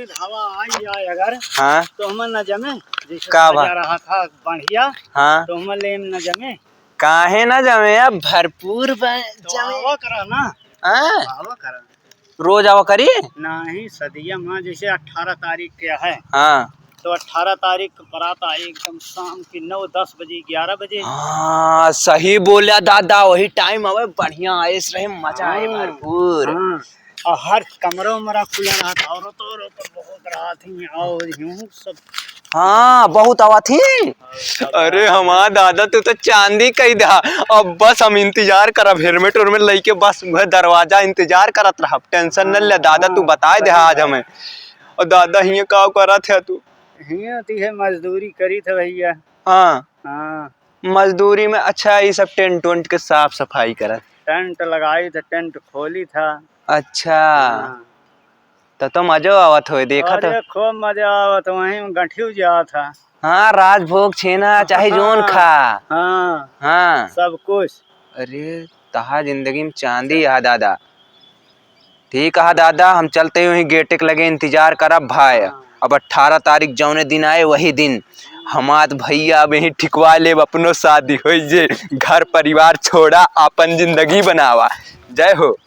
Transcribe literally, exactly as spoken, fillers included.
हवा आई जाए अगर, हाँ। तो हमन न जमे, जैसे का बा? सजा रहा था बढ़िया, हाँ। तो हमन ले न जमे। काहे न जमे? अब भरपूर बा-, तो जमे। आवा करा ना। हाँ? आवा करा। रोज आवा करी? नहीं, सदिया माँ जैसे अठारह तारीख के है। हाँ। तो अठारह तारीख के बारात आई एकदम शाम की नौ दस बजे, ग्यारह बजे। हाँ, सही बोला दादा, वही टाइम आवे, बढ़िया आइस रहे, मजा आए हाँ, भरपूर। हाँ। और हर कमरा उमरा खुला रहत, औरत औरत बहुत रहत ही, और यूं सब। हाँ, बहुत आवत ही। हाँ, सब अरे रहत। हमार दादा, तू तो चांदी कई दहा। अब बस हम इंतजार करब, हेलमेट उलमेट लइके बस उहे दरवाजा इंतजार करत रहब। टेंशन न ले दादा, तू हाँ, बताए दे सही आज बात। हमें। और दादा, हियाँ का करत है तू? हियाँ तो इहे मजदूरी करी था भैया। हाँ। हाँ। मजदूरी में, अच्छा, ये सब टेंट वेंट के साफ सफाई करत। टेंट लगाई था, टेंट खोली था। अच्छा। हाँ। त तो मजो आवत होई, देखत अरे, हो। खूब मजा आवत, वहीं में गंठियो जात है। हाँ, राजभोग छेना, चाहे जोन हाँ, खा। हाँ। हाँ। सब कुछ। अरे, तहा जिंदगी में चांदी है दादा। ठीक है दादा, हम चलते ही वहीं गेटे के लगे इंतजार करब भाई। हाँ। अब अठारह तारीख जौने दिन आए, वही दिन हमार भैया अब यहीं ठिकवा लेब, अपनो शादी होई जे, घर परिवार छोड़ा, अपन जिंदगी बनावा। जय हो।